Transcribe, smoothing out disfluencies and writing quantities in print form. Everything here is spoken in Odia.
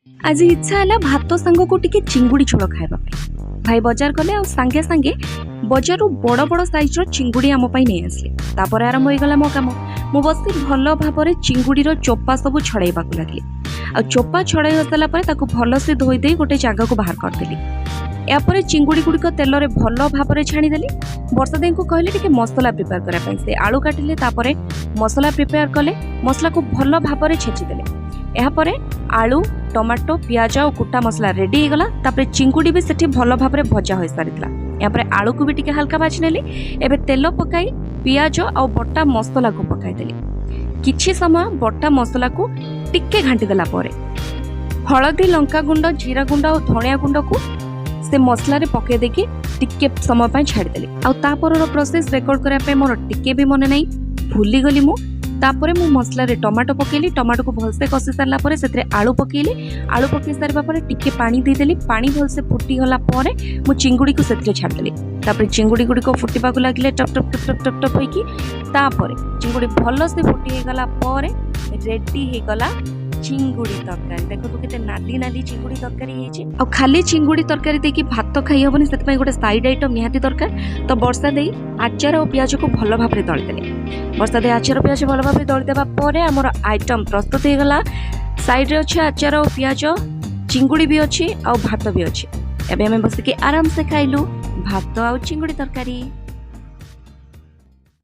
ଆଜି ଇଚ୍ଛା ହେଲା ଭାତ ସାଙ୍ଗକୁ ଟିକେ ଚିଙ୍ଗୁଡ଼ି ଝୋଳ ଖାଇବା ପାଇଁ। ଭାଇ ବଜାର ଗଲେ ଆଉ ସାଙ୍ଗେ ସାଙ୍ଗେ ବଜାରରୁ ବଡ଼ ବଡ଼ ସାଇଜ୍ର ଚିଙ୍ଗୁଡ଼ି ଆମ ପାଇଁ ନେଇ ଆସିଲେ। ତାପରେ ଆରମ୍ଭ ହୋଇଗଲା ମୋ କାମ। ମୁଁ ବସି ଭଲ ଭାବରେ ଚିଙ୍ଗୁଡ଼ିର ଚୋପା ସବୁ ଛଡ଼େଇବାକୁ ଲାଗିଲି। ଆଉ ଚୋପା ଛଡ଼େଇ ସାରିଲା ପରେ ତାକୁ ଭଲସେ ଧୋଇ ଦେଇ ଗୋଟେ ଜାଗାକୁ ବାହାର କରିଦେଲି। ଏହାପରେ ଚିଙ୍ଗୁଡ଼ି ଗୁଡ଼ିକ ତେଲରେ ଭଲ ଭାବରେ ଛାଣିଦେଲି। ବର୍ଷା ଦେଇଙ୍କୁ କହିଲି ଟିକେ ମସଲା ପ୍ରିପେୟାର କରିବା ପାଇଁ। ସେ ଆଳୁ କାଟିଲେ, ତାପରେ ମସଲା ପ୍ରିପେୟାର କଲେ। ମସଲାକୁ ଭଲ ଭାବରେ ଛେଚିଦେଲେ। ଏହାପରେ ଆଳୁ, ଟମାଟୋ, ପିଆଜ ଆଉ କୁଟା ମସଲା ରେଡ଼ି ହେଇଗଲା। ତାପରେ ଚିଙ୍ଗୁଡ଼ି ବି ସେଠି ଭଲ ଭାବରେ ଭଜା ହୋଇସାରିଥିଲା। ଏହାପରେ ଆଳୁକୁ ବି ଟିକେ ହାଲକା ଭାଜି ନେଲି। ଏବେ ତେଲ ପକାଇ ପିଆଜ ଆଉ ବଟା ମସଲାକୁ ପକାଇଦେଲି। କିଛି ସମୟ ବଟା ମସଲାକୁ ଟିକେ ଘାଣ୍ଟି ଦେଲା ପରେ ହଳଦୀ, ଲଙ୍କା ଗୁଣ୍ଡ, ଜିରା ଗୁଣ୍ଡ ଆଉ ଧଣିଆ ଗୁଣ୍ଡକୁ ସେ ମସଲାରେ ପକାଇ ଦେଇକି ଟିକେ ସମୟ ପାଇଁ ଛାଡ଼ିଦେଲି। ଆଉ ତାପରର ପ୍ରୋସେସ୍ ରେକର୍ଡ କରିବା ପାଇଁ ମୋର ଟିକେ ବି ମନେ ନାହିଁ, ଭୁଲିଗଲି ମୁଁ। ତାପରେ ମୁଁ ମସଲାରେ ଟମାଟୋ ପକେଇଲି। ଟମାଟୋକୁ ଭଲସେ କଷି ସାରିଲା ପରେ ସେଥିରେ ଆଳୁ ପକେଇଲି। ଆଳୁ ପକେଇ ସାରିବା ପରେ ଟିକେ ପାଣି ଦେଇଦେଲି। ପାଣି ଭଲସେ ଫୁଟିଗଲା ପରେ ମୁଁ ଚିଙ୍ଗୁଡ଼ିକୁ ସେଥିରେ ଛାଡ଼ିଦେଲି। ତାପରେ ଚିଙ୍ଗୁଡ଼ି ଗୁଡ଼ିକ ଫୁଟିବାକୁ ଲାଗିଲେ top top top top top top ହୋଇକି। ତାପରେ ଚିଙ୍ଗୁଡ଼ି ଭଲସେ ଫୁଟି ହେଇଗଲା ପରେ ରେଡ଼ି ହେଇଗଲା ଚିଙ୍ଗୁଡ଼ି ତରକାରୀ। ଦେଖନ୍ତୁ, କେତେ ନାଲି ନାଲି ଚିଙ୍ଗୁଡ଼ି ତରକାରୀ ହେଇଛି। ଆଉ ଖାଲି ଚିଙ୍ଗୁଡ଼ି ତରକାରୀ ଦେଇକି ଭାତ ଖାଇ ହେବନି, ସେଥିପାଇଁ ଗୋଟେ ସାଇଡ୍ ଆଇଟମ୍ ନିହାତି ଦରକାର। ତ ବର୍ଷା ଦେଇ ଆଚାର ଆଉ ପିଆଜକୁ ଭଲ ଭାବରେ ଦଳିଦେଲେ। ବର୍ଷା ଦେଇ ଆଚାର ପିଆଜ ଭଲ ଭାବରେ ଦଳିଦେବା ପରେ ଆମର ଆଇଟମ୍ ପ୍ରସ୍ତୁତ ହେଇଗଲା। ସାଇଡ଼୍ରେ ଅଛି ଆଚାର ଆଉ ପିଆଜ, ଚିଙ୍ଗୁଡ଼ି ବି ଅଛି ଆଉ ଭାତ ବି ଅଛି। ଏବେ ଆମେ ବସିକି ଆରାମସେ ଖାଇଲୁ ଭାତ ଆଉ ଚିଙ୍ଗୁଡ଼ି ତରକାରୀ।